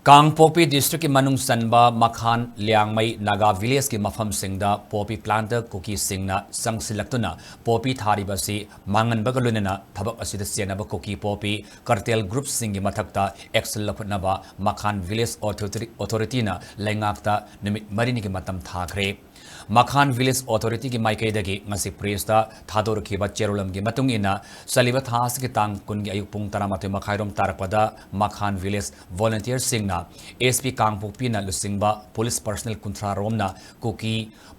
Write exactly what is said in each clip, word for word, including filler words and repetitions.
ꯀꯥꯡꯄꯣꯛꯄꯤ district ꯀꯤ ꯃꯅꯨꯡ ꯆꯟꯕ ꯃꯈꯥꯟ, ꯂꯤꯌꯥꯡꯃꯩ, ꯅꯥꯒꯥ village ꯀꯤ ꯃꯐꯝꯁꯤꯡꯗ poppy planter ꯀꯨꯀꯤꯁꯤꯡꯅ ꯆꯪꯁꯤꯜꯂꯛꯇꯨꯅ poppy ꯊꯥꯔꯤꯕ ꯑꯁꯤ ꯃꯥꯡꯍꯟꯕꯒ ꯂꯣꯏꯅꯅ ꯊꯕꯛ ꯑꯁꯤꯗ ꯆꯦꯟꯅꯕ ꯀꯨꯀꯤ poppy cartel group ꯁꯤꯡꯒꯤ ꯃꯊꯛꯇ action ꯂꯧꯈꯠꯅꯕ ꯃꯈꯥꯟ village authority, authority ꯅ ꯂꯩꯉꯥꯛꯇ ꯅꯨꯃꯤꯠ ꯃꯔꯤꯅꯤꯒꯤ ꯃꯇꯝ ꯊꯥꯈ꯭ꯔꯦ꯫ ꯃꯈꯥꯟ village authority ꯒꯤ ꯃꯥꯏꯀꯩꯗꯒꯤ ꯉꯁꯤ press ꯇ ꯊꯥꯗꯣꯔꯛꯈꯤꯕ ꯆꯦꯔꯣꯜ ꯑꯃꯒꯤ ꯃꯇꯨꯡ ꯏꯟꯅ, ꯆꯠꯂꯤꯕ ꯊꯥ ꯑꯁꯤꯒꯤ ꯇꯥꯡ ꯀꯨꯟꯒꯤ ꯑꯌꯨꯛ ꯄꯨꯡ ꯇꯔꯥꯃꯥꯊꯣꯏ ꯃꯈꯥꯏꯔꯣꯝ ꯇꯥꯔꯛꯄꯗ ꯃꯈꯥꯟ village volunteer ꯁꯤꯡꯅ S P ꯀꯥꯡꯄꯣꯛꯄꯤꯅ ꯂꯨꯆꯤꯡꯕ police personnel ꯀꯨꯟꯊ꯭ꯔꯥ ꯔꯣꯝꯅ ꯀꯨꯀꯤ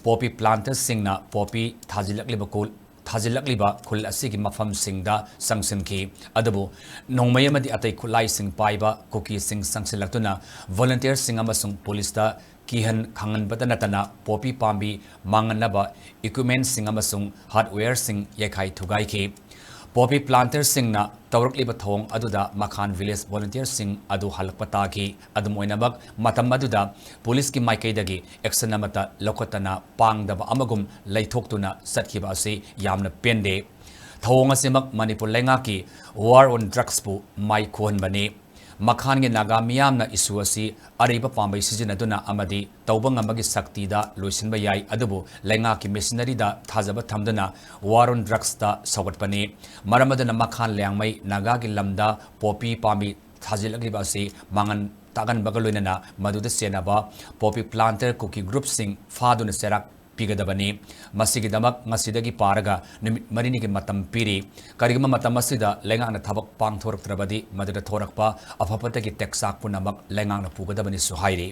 poppy planter ꯁꯤꯡꯅ poppy ꯊꯥꯖꯤꯜꯂꯛꯂꯤꯕ ꯈꯨꯜ, ꯊꯥꯖꯤꯜꯂꯛꯂꯤꯕ ꯈꯨꯜ ꯑꯁꯤꯒꯤ ꯃꯐꯝꯁꯤꯡꯗ ꯆꯪꯁꯤꯟꯈꯤ꯫ ꯑꯗꯨꯕꯨ ꯅꯣꯡꯃꯩ ꯑꯃꯗꯤ ꯑꯇꯩ ꯈꯨꯠꯂꯥꯏꯁꯤꯡ ꯄꯥꯏꯕ ꯀꯨꯀꯤꯁꯤꯡ ꯆꯪꯁꯤꯜꯂꯛꯇꯨꯅ volunteer ꯁꯤꯡ ꯑꯃꯁꯨꯡ police ꯇ ꯀꯤꯍꯟ ꯈꯪꯍꯟꯕꯇ ꯅꯠꯇꯅ poppy ꯄꯥꯝꯕꯤ ꯃꯥꯡꯍꯟꯅꯕ equipment ꯁꯤꯡ ꯑꯃꯁꯨꯡ hardware ꯁꯤꯡ ꯌꯩꯈꯥꯏ ꯊꯨꯒꯥꯏꯈꯤ꯫ Poppy planter ꯁꯤꯡꯅ ꯇꯧꯔꯛꯂꯤꯕ ꯊꯧꯑꯣꯡ ꯑꯗꯨꯗ ꯃꯈꯥꯟ village volunteer ꯁꯤꯡ ꯑꯗꯨ ꯍꯜꯂꯛꯄ ꯇꯥꯈꯤ꯫ ꯑꯗꯨꯝ ꯑꯣꯏꯅꯃꯛ, ꯃꯇꯝ ꯑꯗꯨꯗ police ꯀꯤ ꯃꯥꯏꯀꯩꯗꯒꯤ action ꯑꯃꯠꯇ ꯂꯧꯈꯠꯇꯅ ꯄꯥꯡꯗꯕ ꯑꯃꯒꯨꯝ ꯂꯩꯊꯣꯛꯇꯨꯅ ꯆꯠꯈꯤꯕ ꯑꯁꯤ ꯌꯥꯝꯅ ꯄꯦꯟꯗꯦ꯫ ꯊꯧꯑꯣꯡ ꯑꯁꯤꯃꯛ ꯃꯅꯤꯄꯨꯔ ꯂꯩꯉꯥꯛꯀꯤ war on drugs ꯄꯨ ꯃꯥꯏ ꯈꯨꯍꯟꯕꯅꯤ꯫ ꯃꯈꯥꯟꯒꯤ ꯅꯥꯒꯥ ꯃꯤꯌꯥꯝꯅ issue ꯑꯁꯤ ꯑꯔꯩꯕ ꯄꯥꯝꯕꯩ ꯁꯤꯖꯤꯟꯅꯗꯨꯅ ꯑꯃꯗꯤ ꯇꯧꯕ ꯉꯝꯕꯒꯤ ꯁꯛꯇꯤꯗ ꯂꯣꯏꯁꯤꯟꯕ ꯌꯥꯏ, ꯑꯗꯨꯕꯨ ꯂꯩꯉꯥꯛꯀꯤ machinery ꯗ ꯊꯥꯖꯕ ꯊꯝꯗꯨꯅ war on drugs ꯇ ꯁꯧꯒꯠꯄꯅꯤ꯫ ꯃꯔꯝ ꯑꯗꯨꯅ ꯃꯈꯥꯟ ꯂꯤꯌꯥꯡꯃꯩ ꯅꯥꯒꯥꯒꯤ ꯂꯝꯗ poppy ꯄꯥꯝꯕꯤ ꯊꯥꯖꯤꯜꯂꯛꯂꯤꯕ ꯑꯁꯤ ꯃꯥꯡꯍꯟ ꯇꯥꯛꯍꯟꯕꯒ ꯂꯣꯏꯅꯅ ꯃꯗꯨꯗ ꯆꯦꯟꯅꯕ poppy planter ꯀꯨꯀꯤ group ꯁꯤꯡ ꯐꯥꯗꯨꯅ ꯆꯩꯔꯥꯛ ꯄꯤꯒꯗꯕꯅꯤ꯫ ꯃꯁꯤꯒꯤꯗꯃꯛ ꯉꯁꯤꯗꯒꯤ ꯄꯥꯔꯒ ꯅꯨꯃꯤꯠ ꯃꯔꯤꯅꯤꯒꯤ ꯃꯇꯝ ꯄꯤꯔꯤ꯫ ꯀꯔꯤꯒꯨꯝꯕ ꯃꯇꯝ ꯑꯁꯤꯗ ꯂꯩꯉꯥꯛꯅ ꯊꯕꯛ ꯄꯥꯡꯊꯣꯔꯛꯇ꯭ꯔꯕꯗꯤ ꯃꯗꯨꯗ ꯊꯣꯔꯛꯄ ꯑꯐ ꯐꯠꯇꯒꯤ ꯇꯦꯛꯆꯥꯛ ꯄꯨꯝꯅꯃꯛ ꯂꯩꯉꯥꯛꯅ ꯄꯨꯒꯗꯕꯅꯤꯁꯨ ꯍꯥꯏꯔꯤ꯫